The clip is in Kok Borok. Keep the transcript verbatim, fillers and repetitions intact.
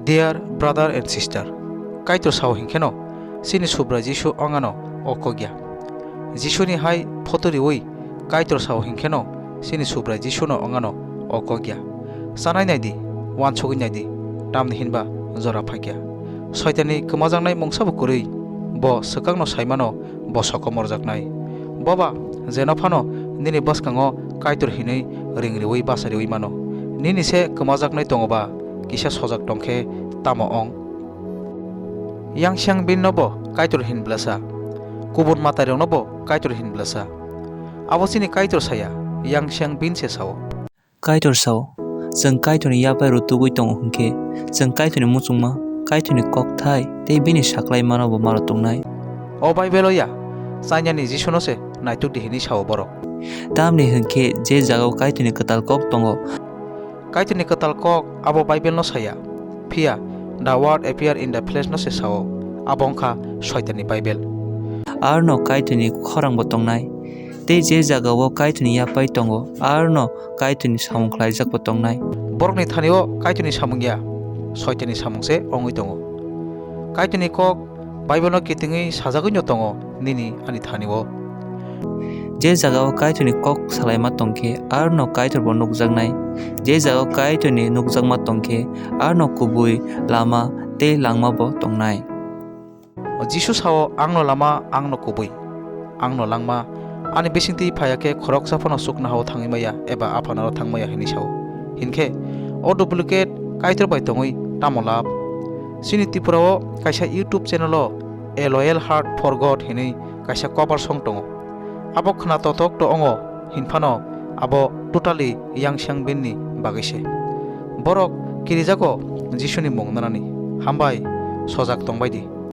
Dear brother and sister, Kaitor sao hinkheno chini Subrai Jisu ongano o kok ya. Jisuni hai photo riwi Kaitor sao hinkheno chini Subrai Jisuno ongano o kok ya. Chanai naidi, uansugwi naidi, tamni hinba jora phaikya. Soitani kwmajaknai mungsabo kwrwi, bo swkangno saimano, bo sokomorjaknai. Boba, jeno phano nini bwskango Kaitor hinwi ring riwi bachariwi mano. Nini se kwmajaknai tongoba, kisa sojak tongkhe tamo ong? Yang siang bini no bo Kaitor hin bwlasa, kubun matairok no bo Kaitor hin bwlasa. Abo chini Kaitor saya, yang siang bini se sao. Kaitor sao, chwng Kaitorni yapai rw tubui tongo hwnkhe, chwng Kaitorni muchungma, Kaitorni kokthai tei bini saklaimano bo ma rw tongnai. O Bible o ya, Chainani Jisuno se naituk di hinwi sao borok. Tamni hwnkhe je jagao Kaitorni kwtal kok tongo. Kaitorni kwtal kok abo Bible no saya, phiya The Word Appear in the Flesh no se sao, abo wngkha Soitanni Bible. Arno Kaitorni khorang bo tongnai, tei je jagao Kaitorni yapai tongo, arno Kaitorni samung khlaijak bo tongnai. Borokni thani-o Kaitorni samung ya, Soitanni samung se wngwi tongo. Kaitorni kok Bible-o kitingwi sajagwino tongo nini ani thani-o. Je jagao Kaitorni kok salaima tongkhe, arno Kaitor bo nukjaknai. Je jagao Kaitorni nukjakma tongkhe, arno kubui lama tei langma bo tongnai. Jisu sao, "Angno lama, angno kubui, angno langma. Ani bisingtwi phaiya khe khoroksa phano chuknohao thangwi maya eba Aphanaro thang maya," hinwi sao. Hinkhe o duplicate Kaitor bai tongwi tamo lab? Chini Tripura-o kaisa YouTube channel-o A Loyal Heart for God hinwi kaisa cover song tongo. Abo khna totok to ongo, hinphano abo totally yang siang bini bagwi se. Borok kirijago Jisuni mung nanani. Hambai, sojak tongbai di.